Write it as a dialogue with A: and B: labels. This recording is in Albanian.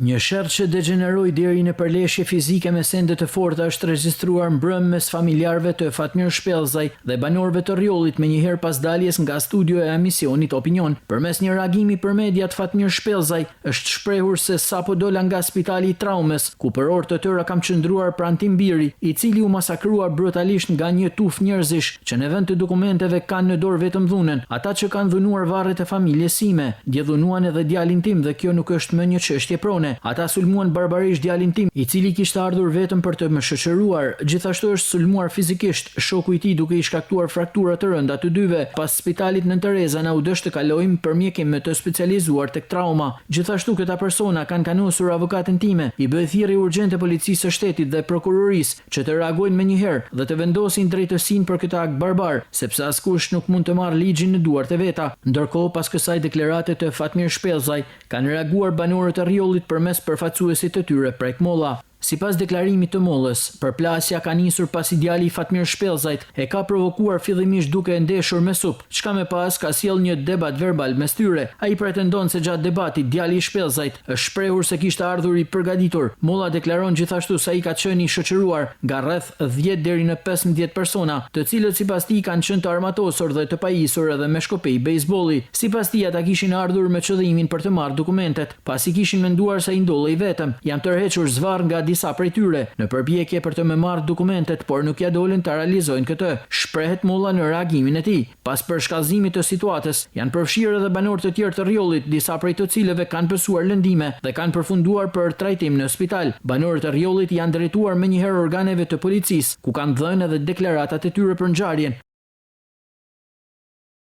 A: Një sherr që degjeneroi deri në përleshje fizike me sende të forta është regjistruar mbrëmë mes familjarëve të Fatmir Shpellzaj dhe banorëve të Rrjollit menjëherë pas daljes nga studio e emisionit Opinion. Përmes një reagimi për mediat Fatmir Shpellzaj është shprehur se sapo dola nga spitali i Traumës, ku për orë të tëra kam qëndruar pranë tim biri, i cili u masakrua brutalisht nga një tufë njerëzish që në vend të dokumenteve kanë në dorë vetëm dhunën, ata që kanë dhunuar varret e familjes sime, dje dhunuan edhe djalin tim dhe kjo nuk është më një çështje prone. Ata sulmuan barbarisht djalin tim, i cili kishte ardhur vetëm për të më shoqëruar. Gjithashtu është sulmuar fizikisht shoku i tij duke i shkaktuar fraktura të rënda të dyve. Pas spitalit Nënë Tereza na u desh të kalojmë për mjekim më të specializuar tek trauma. Gjithashtu këta persona kanë kanosur avokaten time. I bëj thirrje urgjente Policisë së Shtetit dhe Prokurorisë që të reagojnë menjëherë dhe të vendosin drejtësinë për këtë akt barbar, sepse askush nuk mund të marrë ligjin në duart e veta. Ndërkohë, pas kësaj deklarate të Fatmir Shpellzaj, kanë reaguar banorët e Rrjollit përmes përfaqësuesit të tyre, Prek Molla. Sipas deklarimit të Mollës, përplasja ka nisur pasi djali i Fatmir Shpellzajt e ka provokuar fillimisht duke e ndeshur me sup, çka më pas ka sjellë një debat verbal mes tyre. Ai pretendon se gjatë debatit djali i Shpellzajt është shprehur se kishte ardhur i përgatitur. Molla deklaron gjithashtu se ai ka qenë i shoqëruar nga rreth dhjetë deri në 15 persona, të cilët sipas tij kanë qenë të armatosur dhe të pajisur edhe me shkopinj bejsbolli. Sipas tij ata kishin ardhur me qëllimin për të marrë dokumentet, pasi kishin menduar se ai ndodhej vetëm. Jam tërhequr zvarrë nga disa prej tyre, në përpjekje për të më marrë dokumentet, por nuk ia dolën ta realizojnë këtë, shprehet Molla në reagimin e tij. Pas përshkallëzimit të situatës, janë përfshirë edhe banorë të tjerë të Rrjollit, disa prej të cilëve kanë pësuar lëndime dhe kanë përfunduar për trajtim në spital. Banorët e Rrjollit i janë drejtuar menjëherë organeve të policisë, ku kanë dhënë edhe deklaratat e tyre për ngjarjen.